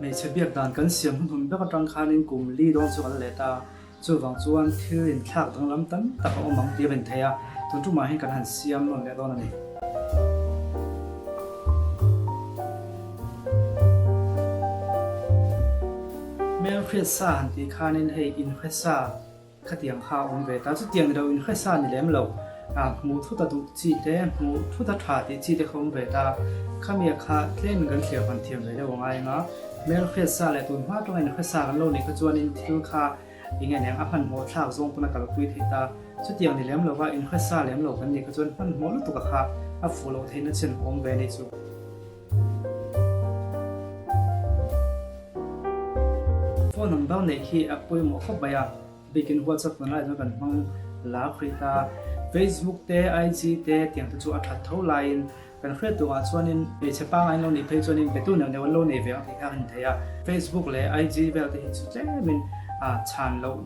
Hmeichhe biak dan kan siam hnuhnun ber atang khanin kum li dawn chu kan let a, chuvang chuan thil inthlak danglam tam tak a awm ang tih a rin theih a, tun tumah hian kan han siam nawn leh dawn a ni. Hmelhriatsa han tih khanin hei inhretsa Khatiang kha a awm ve ta. Chutiang ni lo inhre sa ni lem lo. Hmuh thut a duh chi te, hmuh thut a tha tih chi te kha awm ve ta. Khamia kha tlemin kan thlir hman thiam ve deuh a ngai ang a. Hmel hriat sa leh tun hma tawng inhre sa kan lo nih kha chuanin thil kha eng nge a hmanhmawh thlak zawng pawn a kalpui theih ta. Chutiang ni lem lova inhre sa lem lo kan nih kha chuan hmanhmawh lutuk a kha a fuh loh theihna chin a awm ve a nih chu. Phone number neih hi a pawimawh khawp mai a, bikin WhatsApp tunlai chuan kan hmang lar hrih ta. Facebook te, IG te tiang te chu a that tho laiin kan hriat turah chuanin hmeichhe pangngai an lo nih phei chuanin betu neuh neuh an lo nei ve ang tih kha a rin theih a. Facebook leh IG vel te hi chu tlemin chhan loh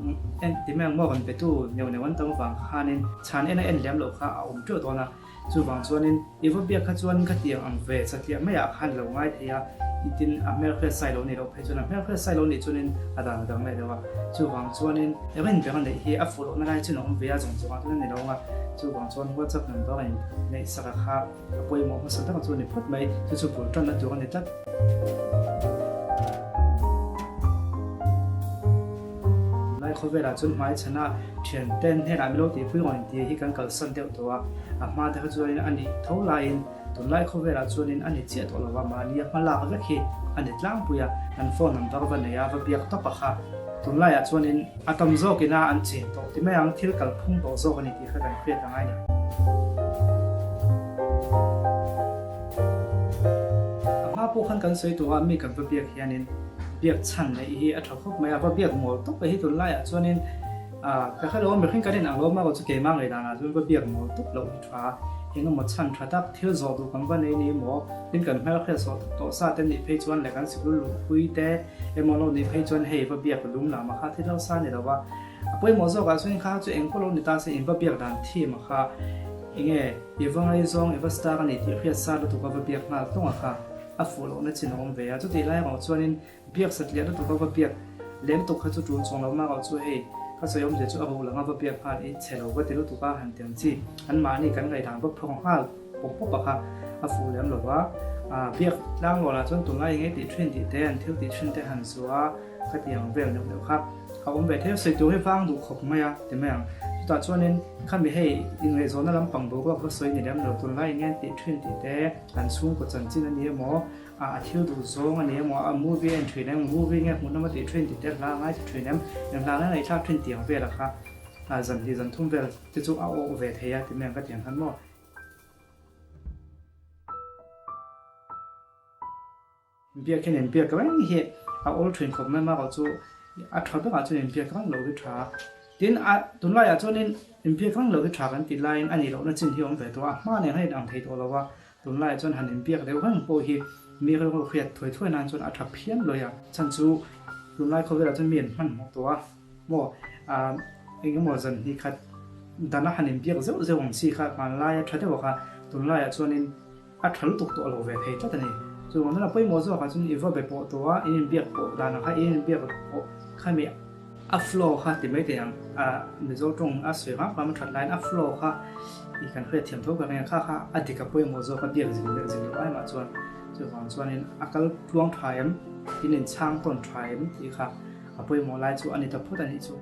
en ti mai ang maw kan betu neuh neuh an tam avang khanin chhan en a en lem loh kha a awm teuh dawn a. Chuvang chuanin i va biak kha chuan ka tiang ang ve satliah maiah khan lo ngai thei a, i tin a hmelhriat sai lo nih loh phei chuan a hmelhriat sai lo nih chuanin a dan a dang leh deuh a. Chuvang chuanin rin ber a neih hi a fuh lohna lai chin a awm ve a, zawng zawngah chuan a ni lo ang a. Chuvang chuan WhatsApp number in neih sak a kha a pawimawh hmasa ber chu a ni phawt mai, chu chu bul tanna tur a ni tlat. Tunlai khawvelah chuan hmaichhana thianten hnenah milo tihpui rawn inti hi kan kalsan deuh tawh a, a hma te kha chuanin a nih tho laiin tunlai khawvelah chuanin a ni chiah tawh lo va, mahni a hma lak vek hi a ni tlangpui a, an phone number va nei a, va biak tawp a kha tunlaiah chuanin a tam zawkin a an chin tawh ti mai ang, thil kalphung tawh zawk a ni tih kha kan hriat a ngai ni. A hma pawh khan kan sawi tawh a, mi kan va biak hianin biak chhan neih hi a tha khawp mai a, va biak mawl tawp hi tunlaiah chuanin ka hre lo a, mihring kan inang lo a, amaherawhchu keimah ngei danah chuan va biak mawl tawp loh hi tha a, engemaw chhan tha tak thil zawh duh kan va nei ni maw, tin kan hmelhriat zawh tawh sa te nih phei chuan leh kan sikul luhpui te emaw lo nih phei chuan hei va biak lum lah mah kha thil hausa ni lo va, a pawimawh zawkah chuan kha chu engpawh lo ni ta se in va biak dan thim a kha enge i va ngaizawng i va star a ni tih hriat sa lutuk a va biak nghal tlawng a kha. A fuh lohna chin a awm ve a, chutih lai erawh chuanin biak satliah lutuk a va biak leh lutuk kha chu tul chuang lo mah erawh chu hei ka sawi awmzia chu a ruh lang a va biak nghal i chhe lo va ti lutuk a han ti ang chi an mahni kan ngaihdan va phawng nghal pawp pawp a kha a fuh lem lo va, biak tlang lawlah chuan tunlai eng nge tih thin tih te an thil tih thin te han zuah a khatiang vel neuh neuh kha a awm ve thei a, sawi tur hi vang duh khawp mai a ti mai ang chutah chuanin khami hei inngaihzawnna lampang boruak va sawi ni lem lo tunlai eng nge tih thin tih te. Kan chhungkaw chanchin a ni emaw, a thil duh zawng a ni emaw, a movie a en thin em, movie nge hmuhnawm a tih thin tih te hla a ngaithla thin em, eng hla nge ngaihthlak thin tih ang velah kha zan hnih zan thum vel te chu a awh ve thei a ti mai ang ka ti ang khan maw. Biak hian inbiak reng hi a awl thin khawp mai marawh chu a tha berah chuan inbiak reng loh hi tha a. Tin, a tunlaiah chuanin inbiak reng loh hi tha kan tih laiin a nih lohna chin hi a awm ve tawh a, a hma nen khan inang thei tawh lo a, tunlaiah chuan han inbiak deuh reng pawh hi mi rilru hriat thuai thuai nan chuan a tha phian lawih a. Chhan chu tunlai khawvelah chuan mi an hmanhmawh tawh a maw, eng emaw zan hnih khat dana han inbiak zeuh zeuh ang chi kha hmanlaia tha deuh a kha tunlaiah chuanin A tha lutuk tawh lo ve thei tlat a ni. Chuvang chuan a pawimawh zawkah chuan i va be pawh tawh a, in inbiak pawh danah kha in inbiak pawh khami a flow kha ti mai thei ang. A Mizo tawng a sawi ram ram a that laiin a flow kha i kan hriat thiam tho ka ring a, kha kha a dik a pawimawh zawk a biak zin leh zin loh ai mah chuan chuvang chuanin a kal tluang tha em, in inchhang tawn tha em tih kha a pawimawh lai chu a ni ta phawt a nih chu.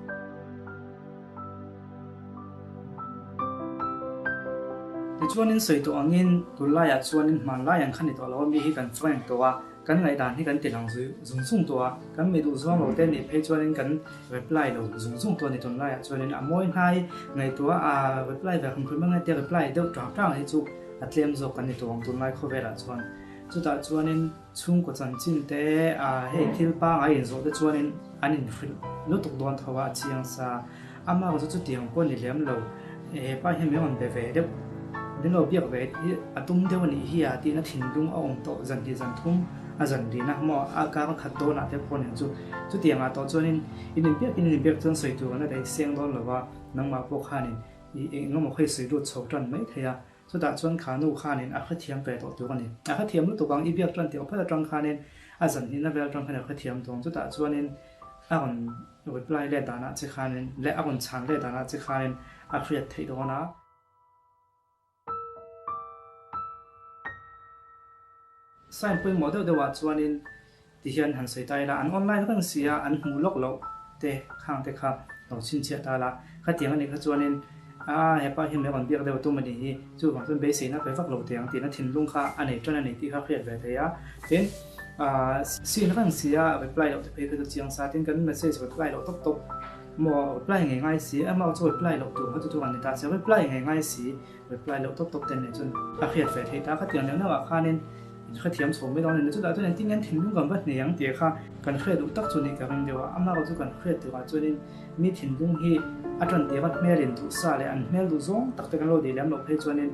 Tichuanin sawi tawh angin tunlaiah chuanin hmanlai ang kha ni tawh lo a, mi hi kan frank tawh a, kan ngaihdan hi kan ti lang zung zung tawh a, kan mi duh zawng lo te nih phei chuanin kan reply lo zung zung tawh a ni tunlaiah chuanin a mawi hnai ngaihtuah a reply ve hrim hrim ange tia reply deuh tang tang hi chu a tlem zawk kan ni tawh ang tunlai khawvelah chuan. Chutah chuanin Chhungkaw chanchin te hei thil pangai inzawh te chuanin an inhrilh lutuk dawn tho a, a chiang sa. Amah chu chutiang pawh ni lem lo, hepa hian min rawn be ve deuh, min lo biak ve hi a tum deuh a nih hi a tiin a thinlung a awm tawh zan hnih zan thum a zan rin a, maw a kar a khat dawnah te pawh nen chu. Chutiangah tawh chuanin in inbiak in inbiak chuan sawi tur an la daih seng dawn lo va, nangmah pawh khanin i eng emaw kha i sawi lut chho tan mai thei a. Chutah chuan kha nu khanin a hrethiam ve tawh tur a ni. A hrethiam lutuk ang, i biak tan tih awphet atang khanin a zan hnihna vel atang khan a hrethiam tawh ang. Chutah chuanin a rawn reply let danah che khanin leh a rawn chhan let danah che khanin a hriat theih dawn a. Sign pawimawh deuh deuhah chuanin tihian han sawi ta ila, an online reng si a, an hmuh lawk loh te khang te kha lo chhinchhiah ta la, khatiang anih kha chuanin a hepa hian min rawn biak deuh tum anih hi, chuvang chuan beiseina pe vak lo teh ang tihna thinlung kha a nei tan a ni tih kha hriat ve thei a. Tin, scene reng si a reply loh te phei kha chu chiang sa, tin kan message reply loh tawp tawp maw reply ngei ngai si, amah chu reply loh tur kha chu chu an ni ta si, reply ngei ngai si. Reply loh tawp tawp te nen chuan a hriat ve theih ta. Khatiang neuh neuh ah khanin in hrethiam chho mai dawn a ni. Chutah chuan engtin nge an thinlung kan va hneh ang tih kha kan hriat duh tak chu ni ka ring deuh a. Amah erawh chu kan hriat turah chuanin mi thinlung hi a tan tir a, hmel in duh sa leh an hmel duh zawng tak te kan lo dih lem loh phei chuanin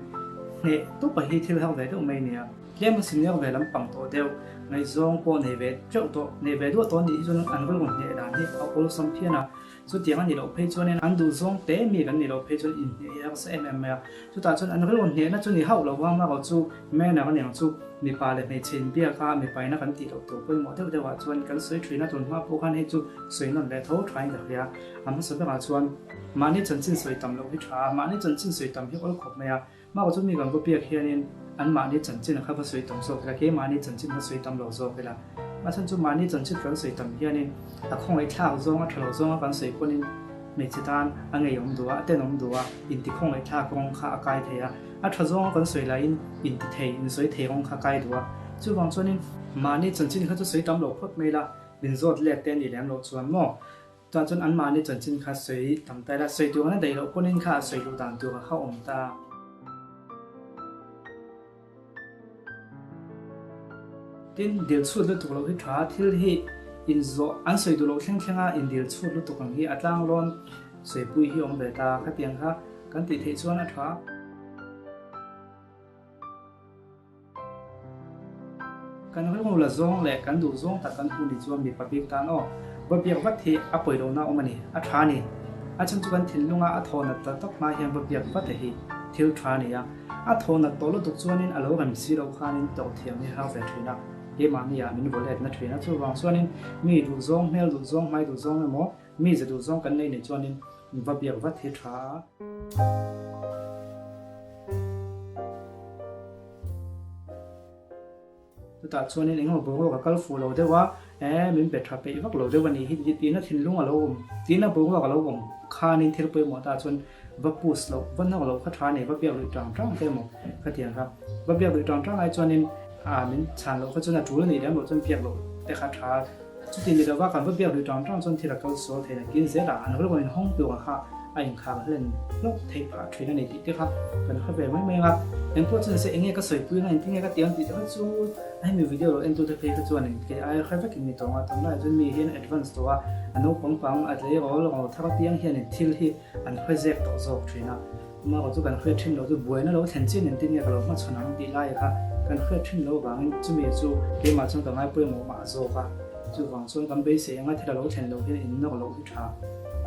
hneh tawpa hi thil har ve deuh mai a ni a. Tlem a senior ve lampang tawh deuh, ngaihzawng pawh nei ve teuh tawh, nei ve duah tawh a nih hi chuan an rilru hneh dan hi a awlsam phian a. Chutiang a nih loh phei chuanin an duh zawng te mi kan nih loh phei chuan inhneh hi harsa em em mai a. Chutah chuan an rilru hnehna chu ni hauh lo vang erawh chu manner a niang chu mipa leh hmeichhe inbiak a mipa ina kan tih loh tur pawimawh deuh deuhah chuan kan sawi thin a, tun hma pawh khan hei chu sawi nawn leh tho thain ka hria. A hmasa berah chuan mahni chanchin sawi tam loh hi tha a, mahni chanchin sawi tam hi awl khawp mai a. Mah chu mi kan va biak hianin an mahni chanchin kha va sawi tam zawk ila, keimahni chanchin va sawi tam lo zawk ila. A chhan chu mahni chanchin kan sawi tam hianin a khawngaihthlak zawng, a tha lo zawnga kan sawi pawnin hmeichhe tan a ngeiawm duh a, a tenawm duh a, intikhawngaihthlak rawng kha a kai thei a. A tha zawnga kan sawi laiin intithei, insawi thei rawng kha a kai duh a. Chuvang chuanin mahni chanchin kha chu sawi tam lo phawt mai ila, min zawt let te a nih lem loh chuan maw? Chuan chuan anmahni chanchin kha sawi tam ta ila, sawi tur an daih loh pawhin kha a sawi luh dan tur kha awm ta. Tin, dil chhut lutuk loh hi tha, thil hi inzawh an sawi duh loh thleng thleng a indil chhut lutuk ang hi a tlanglawn sawipui hi awm ve ta, khatiang kha kan tih theih chuan a tha. Kan rilru la zawng leh kan duh zawng tak kan hmu ni chuan mipa bik tan aw, va biak vat hi a pawi lohna awm a ni, a tha a ni. A chhan chu kan thinlunga a thaw nat tak tak hma hian va biak vat a hi thil tha a ni a. A thaw nat tawh lutuk chuanin a lo rem si loh khanin tawrh thiam hi har ve thin a, keimahni ah min vaw letna thin a. Chuvang chuanin mi duh zawng, hmel duh zawng, hmai duh zawng emaw mi ze duh zawng kan nei ni chuanin va biak vat hi tha a. Chutah chuanin engemaw boruak a kal fuh lo deuh a, eh min be tha peih vak lo deuh a nih hi tihna thinlung a lo awm, tihna boruak a lo awm khanin thil pawimawh ta chuan va push loh, va nawk loh kha tha a ni, va biak luih tang tang te emaw khatiang kha. Va biak luih tang tang ai chuanin ah min chhan loh kha chuan a tul a nih lem loh chuan biak loh te kha tha. Chuti ni lova kan va biak lui tang tang chuan thil a kal sual theih nakin zelah an rilru in hawng tur kha a inkhar hlen hlawk theih phah thin a ni tih te kha kan hre ve mai mai ang a. Engpawh chuan se enge ka sawipui anga engtin nge ka ti ang tih te kha chu a hemi video lo entu te phei kha chuan in kei ai hre vekin mi tawng a, tunlaiah chuan mi hian advance tawh a, a naupang pang a tleirawl ro thar apiang hian in thil hi an hre zek tawh zawk thin a. Amaherawh chu kan hriat thin loh chu buaina lo thlen chin engtin nge ka lo hmachhawn ang tih lai kha kan hriat thin loh avangin chumi chu keimah chuan ka ngai pawimawh mah zawk a. Chuvang chuan kan beisei anga thil a lo thlen loh hian in nawk loh hi tha.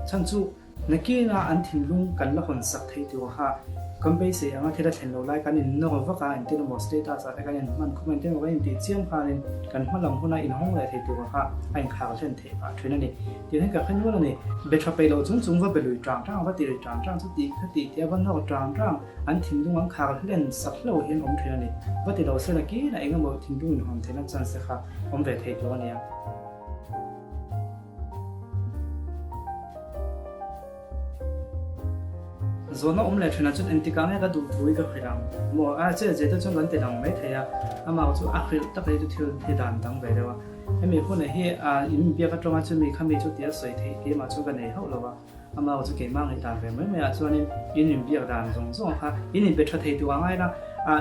Chhan chu nakina an thinlung kan la hawn sak theih tur kha kan beisei anga thil a thlen loh lai kan in nawk vak a, engtin emaw status ah te kan in hman khum a, engtin emaw kan intih chiam khanin kan hma lam huna inhawng leh thei tur kha a inkhar hlen theih phah thin a ni. Tiang hian ka hre nual a ni. Be tha peih loh chung chung va be lui tang tang, va ti lui tang tang chu tih kha tih tia va nawk tang tang, an thinlung an khar hlen sak hlauh hian awm thin a ni. Va ti lo se la kina eng emaw thinlung inhawn theihna chance te kha awm ve thei tur a nia. Zawhna awm leh thinah chuan engtikah nge ka duh thu hi ka hrilh ang maw? A che zete chuan kan ti lang mai thei a, amah chu a hrilh tak hi chu thil hi dan dang ve deuh a. Hemi hunah hi in biak atanga chumi khami chu tia sawi theih keimah chu ka nei hauh lo a, amah chu keimah ngaihdan ve mai mai ah chuanin in inbiak dan zawng zawng kha in inpe tha thei tur a ngai la,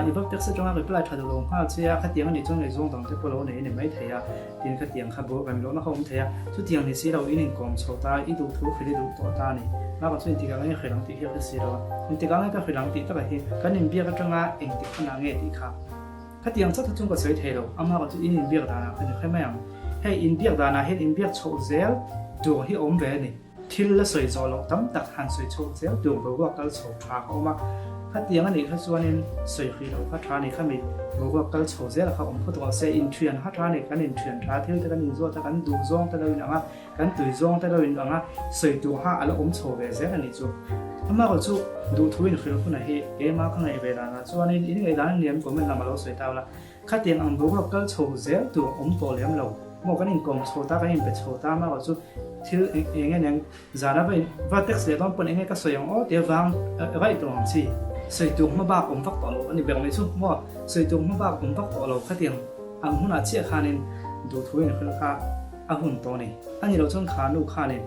i va text atanga reply tha duh lo nghal che a, khatiang anih chuan ngaihzawng dang te pawh lo nei a ni mai thei a, tin khatiang kha bawk rem lohna kha awm thei a, chutiang ni si lo in inkawm chho ta, i duh thu hrilh i duh tawh ta a ni, bakah chuan intikah nge hrilh ang tih hi a hre si lo a, intikah nge ka hrilh ang tih takah hi kan inbiak atanga engtik hmanah nge tih kha. Khatiang chauh chu ka sawi thei lo, amah chu in inbiak danah khan i hre mai ang. Hei inbiak danah hian inbiak chhoh zel tur hi awm ve a ni. Thil la sawi zawh loh tam tak han sawi chhoh zel tur boruak kal chho tha ka awm a. Khatiang a nih kha chuanin sawi hrih loh kha tha a ni. Khami boruak kal chho zel kha awm phawt rawh se. Inthian kha tha a ni. Kan inthian tha thil te kan inzawt a, kan duh zawng te lo inang a, kan tui zawng te lo inang a, sawi tur kha a la awm chho ve zel a nih chu. Amaherawh chu duhthu inhrilh hunah hi keimah ka ngaih ve danah chuanin in ngaih dan a ni em comment lamah lo sawi ta ula. Khatiang ang boruak kal chho zel tur awm tawh lem lo maw kan inkawm chho ta kan inpe chho ta amaherawh chu thil eng eng eng zana va in va text leh dawn pawn enge ka sawi ang aw tia vang raih tawh ang chi. Sawi tur hma bak awm vak tawh lo a ni ber mai chu maw sawi tur hma bak awm vak tawh lo khatiang ang hunah chiah khanin duhthu inhrilh kha a hun tawh a ni. A ni lo chuan kha nu khanin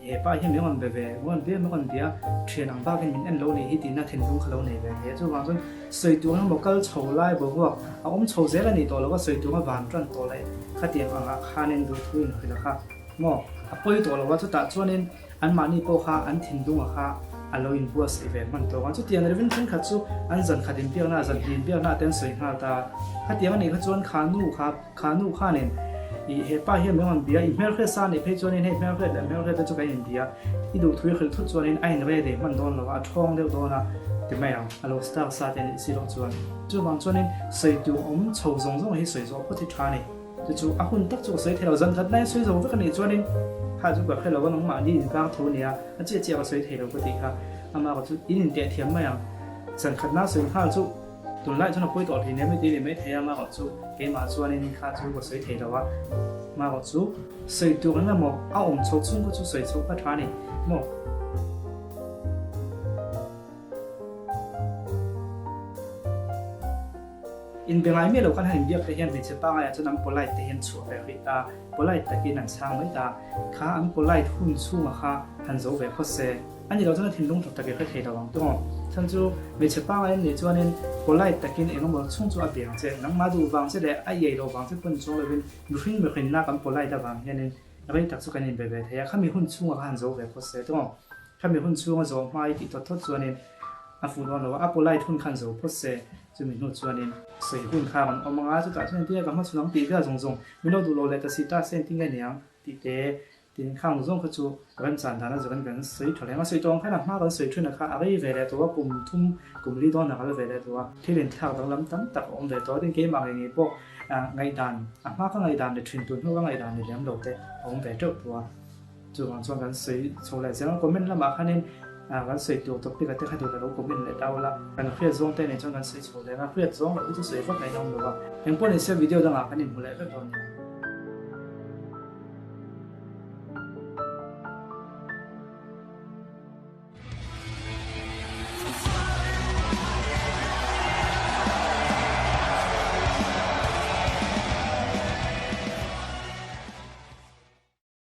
He pa hian min rawn be ve, min rawn bia, min rawn bia, thian ang bakin min en lo nih hi tihna thinlung kha lo nei ve thei a. Chuvang chuan sawi tur emaw kal chho lai boruak a awm chho zel a nih tawh lo a, sawi tur a van tan tawh leh khatiang angah khanin duhthu inhrilh a kha maw a pawi tawh lo a, chutah chuanin anmahni pawh kha an thinlunga kha a lo inbuatsaih ve hman tawk a. Chutiang revin thenkhat chu an zan khat inbiakna, zan hnih inbiakna te an sawi nghal ta a. Khatiang a nih kha chuan kha nu kha Kha nu khanin, Ih, he pa hian min rawn bia, i hmelhriat sa nih phei chuanin hei hmelhriat leh hmelhriat te chu kan inbia, i duhthu i hrilh thut chuanin a inre dei hman dawn lo a, a ṭhawng deuh dawn a, ti mai ang, a lo star sa te a nih si loh chuan. Chuvang chuanin sawi tur awm chho zawng zawng hi sawi zawh phawt hi ṭha a ni. Chu chu a hun tak chu ka sawi thei lo, zan khat laiin sawi zo vek a nih chuanin kha chu ka hre lo a, nangmahni inkar tho nia, a chiah chiah ka sawi thei lo ka tih kha, amah ka chu in inteh thiam mai ang, zan khat na sawi nghal chu. Tunlai chuan a pawi tawh hlei nem i ti leh mai thei a, marawh chu keimah chuanin kha chu ka sawi thei lo a, marawh chu sawi tur eng emaw a awm chho chhung kha chu sawi chho kha tha a ni maw? Inbe ngai miah lo khan han inbiak te hian hmeichhe pangaiah chuan an polite te hian chhuah ve rih ta, polite takin an chhang mai ta, kha an polite hun chhunga kha han zo ve phawt se. A ni lo chuan a thinlung tak tak i hre thei lo ang tawng. Chhan chu hmeichhe pangai an nih chuanin polite takin eng emaw chhung chu a beng che, nangmah duh vang che leh a iai loh vang che pawn chuang lovin mihring mihrinna kan polite avang hianin rei tak chu kan inbe ve thei a, khami hun chhungah kha han zo ve phawt se tawng. Khami hun chhunga zawh hma i tih thawt thawt chuanin a fuh dawn lo a, a polite hun khan zo phawt se, chumi hnu chuanin sawi hun kha rawn awm ang a, chutah chuan engtin nge ka hmachhawn ang tih vel zawng zawng min lo duh lo leh ta si ta se engtin nge niang tih te Tin, khang zawng kha chu remchan dan a zawkin kan sawi tha hleng a, sawi tawng khan a hma kan sawi thin a kha a rei ve leh tawh a, kum thum, kum li dawn a kal ve leh tawh a, thil inthlak danglam tam tak a awm ve tawh a, tin keimah ngei ngei pawh ngaihdan, a hma ka ngaihdan leh thin tun hnu ka ngaihdan ni lem lo te a awm ve teuh tawh a, chuvang chuan kan sawi chho leh zel ang, comment lamah khanin kan sawi tur topic a te kha duh leh lo comment leh ta ula, kan hriat zawng te nen chuan kan sawi chho leh ang a, hriat zawng loh hi chu sawi vak ngaihna awm lo a, engpawh nise video dangah kan inhmu leh vek dawn nia.